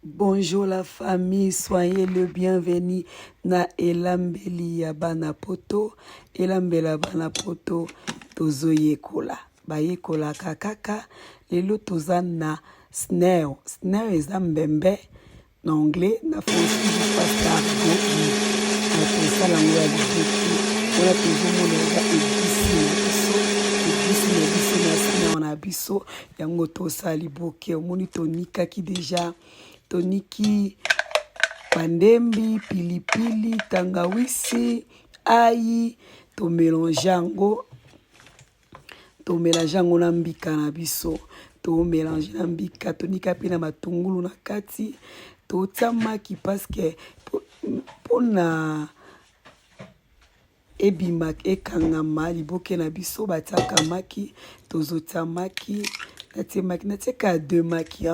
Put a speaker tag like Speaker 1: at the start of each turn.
Speaker 1: Bonjour la famille, soyez le bienvenu na elambeli ya bana poto, elambela ya bana poto tozoyekola. Bayekolaka kaka lelo toza na snail. Snail eza mbembe na anglais, na français escargot. Na tosala yango ya liboke wana tozomona eza egusi na biso, egusi na biso na snail na biso yango tosala liboke. Omoni tonikaki deja, toniki bandembi, pilipili, tangawisi, ayi, tomelange yango, tomelange yango na mbika na biso, tomelange na mbika, tonika mpe na matungulu na kati, totia maki parce que mpona ebima ekangama liboke na biso batiaka maki. Tozotia maki, natie maki, natie kaka deux maki.